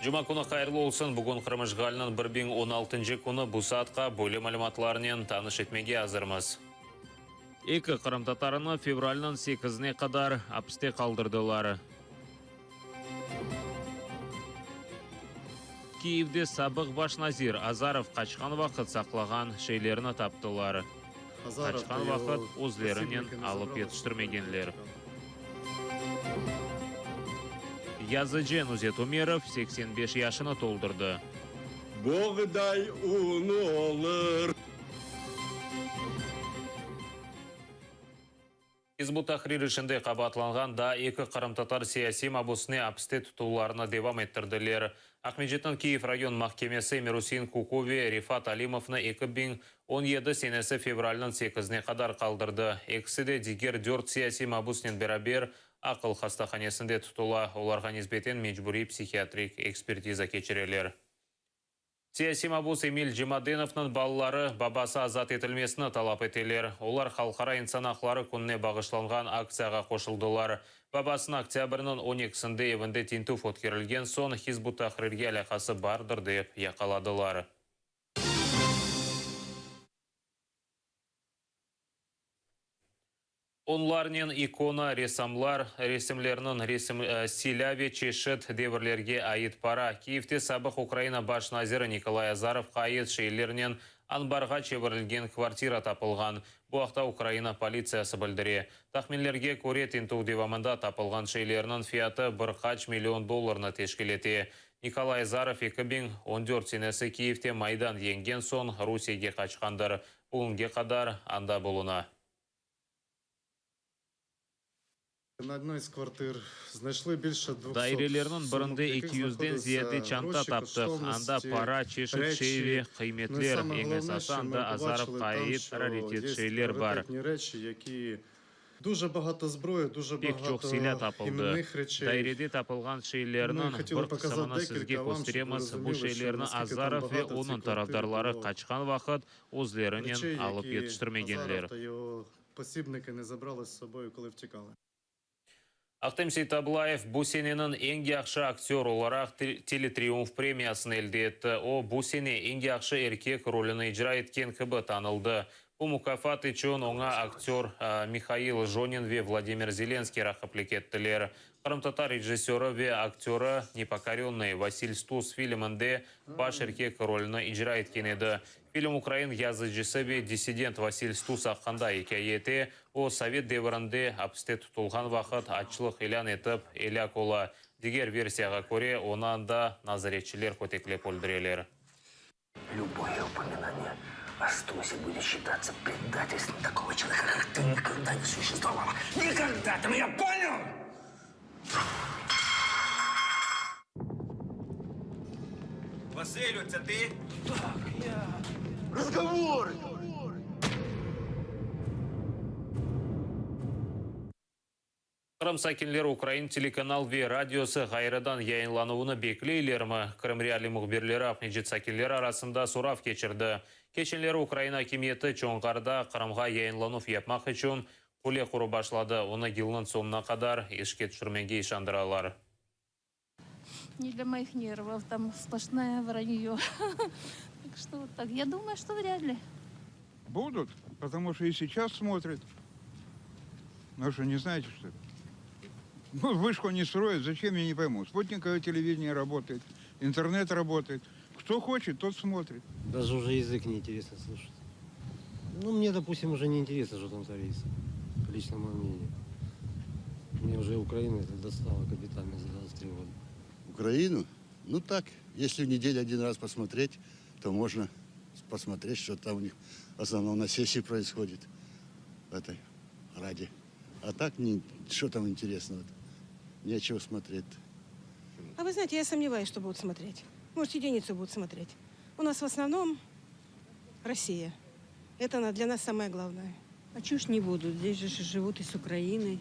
Cuma künü hayırlı olsun! Bugün Qırım işğaliniñ 1016-ncı künü, bu saatqa böyle malümatlarnen tanış etmege azırmız. Eki qırımtatarını fevralniñ sekizine qadar apiste qaldırdılar. Kiyevde sabıq baş nazir Azarov qaçqan vaqıt saqlağan şeylerini taptılar. Qaçqan vaqıt özlerinen alıp yetiştirmegenler. Yazıcı Nuzet Umerov 85 yaşını toldurdı. Boğday unu olur. Hizb ut-Tahrir işinde qabaatlanğan daa eki qırımtatar siyasiy mabusını apiste tutuvlarını devam ettirdiler. Aqmescitniñ Kiyev rayon mahkemesi Emirusein Kuku ve Refat Alimovnı 2017 senesi fevralniñ sekizine qadar qaldırdı. Ekisi de diger dört siyasiy mabusnen beraber aqıl hastahanesinde tutula, olarğa nisbeten mecburiy psihiatrik ekspertiza keçireler. Siyasiy mabus Emil Cemadenovnıñ balaları babası azat etilmesini talap eteler. Olar Halqara insan aqları kününe bağışlanğan aktsiyağa qoşuldılar. Babasını oktâbrniñ on ekisinde evinde tintüv ötkerilgen soñ Hizb ut-Tahrirge alâqası bardır dep yaqaladılar. Onlarnen ikona, ressamlar resimleriniñ resim, silâ ve çeşit devirlerge ait para, Kiyevde sabıq Ukraina baş naziri Nikolay Azarovqa ait şeylernen anbarğa çevirilgen kvartira tapılğan. Bu aqta Ukraina politsiyası bildire. Tahminlerge köre, tintüv devamında tapılğan şeylerniñ fiyatı bir qaç million dollarnı teşkil ete. Nikolay Azarov 2014 senesi Kiyevde Maydan yeñgen soñ Rusiyege qaçqandır. Bugünge qadar anda buluna. Dairelerniñ birinde eki yüzden ziyade çanta taptıq, anda para, çeşit şey ve qıymetler, eñ esası anda Azarovqa ait raritet şeyler bar. Pek çoq silâ tapıldı. Dairede tapılğan şeylerniñ bir qısımını sizge kösteremiz, bu şeylerni Azarov ve onıñ tarafdarları qaçqan vaqıt özlerinen alıp yetiştirmegenler. Ahtem Seytablayev bu seneniñ eñ yahşı aktör olaraq Teletriumf premiyasını elde etti. O, bu sene eñ yahşı erkek rolüni icra etken kibi tanıldı. Bu mukâfat içün oña aktör Mihail Jonin ve Vladimir Zelenskiy raqiplik ettiler. Qırımtatar rejissörı ve aktörı Nepokorönnıy Vasil Stus filminde baş erkek rolüni icra etken edi. Film ukrain yazıcısı ve dissident Vasil Stus aqqında ikâye ete, o, sovet devirinde apiste tutulğan vaqıt açlıq ilân etip, elâk ola. Diger versiyağa köre, onı anda nazaretçiler köteklep öldüreler. Lüboye upominaniye o Stусе будет считаться предательством такого человека, как ты, никогда не существовало. Никогда! Ты меня понял? Vasilü, це ти? Так, я. Разговоры! Qırım sakinleri ukrain telekanal ve radiosı ğayrıdan yayınlanuvını bekleylermi? Krım Realii mühbirleri Aqmescit sakinleri arasında sorav keçirdi. Keçenleri Ukraina akimiyeti Çonğarda Qırımğa yayınlanuv yapmaq içün qule qurıp başladı, onı yılnıñ soñuna qadar işke tüşürmege işandıralar. Ne для моих нервов, там сплошное вранье. Так что вот так. Я думаю, что вряд ли. Будут, потому что и сейчас смотрят. Ну что, не знаете, что ли? Ну, вышку не строят, зачем, я не пойму. Спутниковое телевидение работает, интернет работает. Кто хочет, тот смотрит. Даже уже язык неинтересно слушать. Ну, мне, допустим, уже не интересно, что там творится. Лично мое мнение. Мне уже Украина это достала капитально за 23 года. Украину? Ну так, если в неделю один раз посмотреть, то можно посмотреть, что там у них в основном на сессии происходит в этой Раде. А так, не, что там интересного? Нечего смотреть. А вы знаете, я сомневаюсь, что будут смотреть. Может, единицу будут смотреть. У нас в основном Россия. Это для нас самое главное. А чё ж не будут? Здесь же живут и с Украины.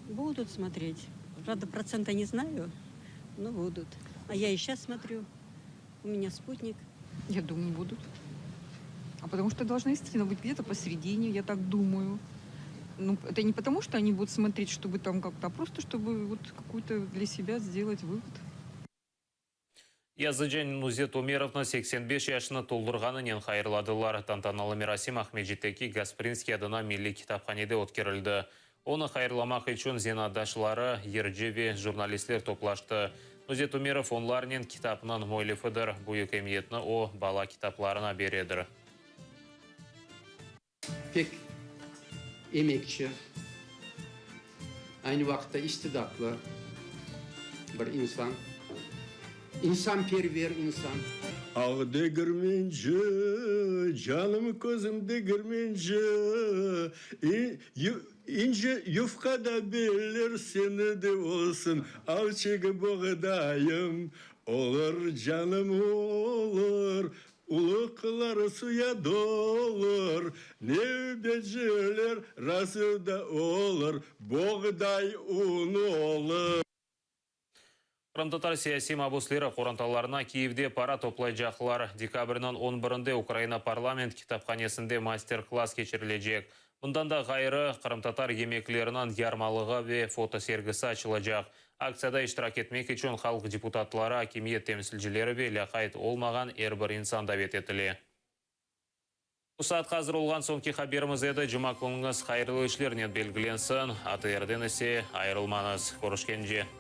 Будут смотреть. Правда, процента не знаю, но будут. А я и щас смотрю. У меня спутник. Я думаю, будут. А потому что должна истина быть где-то посередине, я так думаю. Ну, это не потому, что они будут смотреть, чтобы там как-то, а просто чтобы вот какой-то для себя сделать вывод. Yazıcı Nuzet Umerovnı 85 yaşını toldurğanınen hayırladılar. Tantanalı merasim Aqmescitteki Gasprinskiy adına milliy kitaphanede ötkerildi. Onı hayırlamaq içün zenaatdaşları, yırcı ve jurnalistler toplaştı. Nuzet Umerov onlarnen kitapnıñ müellifidir. Büyük emiyetni o, bala kitaplarına beredir. Pek emekçi, aynı vaqıtta istidatlı bir insan, insanperver insan. Ah, degirmenci, canım közüm degirmenci, İnce yufqa da beller seni de olsun, Alçıq boğdayım, olur, canım, olur, Uluqlar suya dolur, Nevbeciler razı da olur, Boğday unu olur. Qırımtatar siyasiy mabusleri qorantalarına Kiyevde para toplaycaqlar. Dekabrniñ on birinde Ukraina parlament kitaphanesinde master-klass keçirilecek. Bundan da ğayrı, qırımtatar yemekleriniñ yarmalığı ve fotosergisi açılacaq. Aktsiyada iştirak etmek içün halq deputatları, akimiyet temsilcileri ve lâqayt olmağan er bir insan davet etile. Bu saatqa azır olğan soñki haberimiz edi. Cuma künüñiz hayırlı işlernen belgilensin, ATRden ise ayırılmañız. Körüşkence!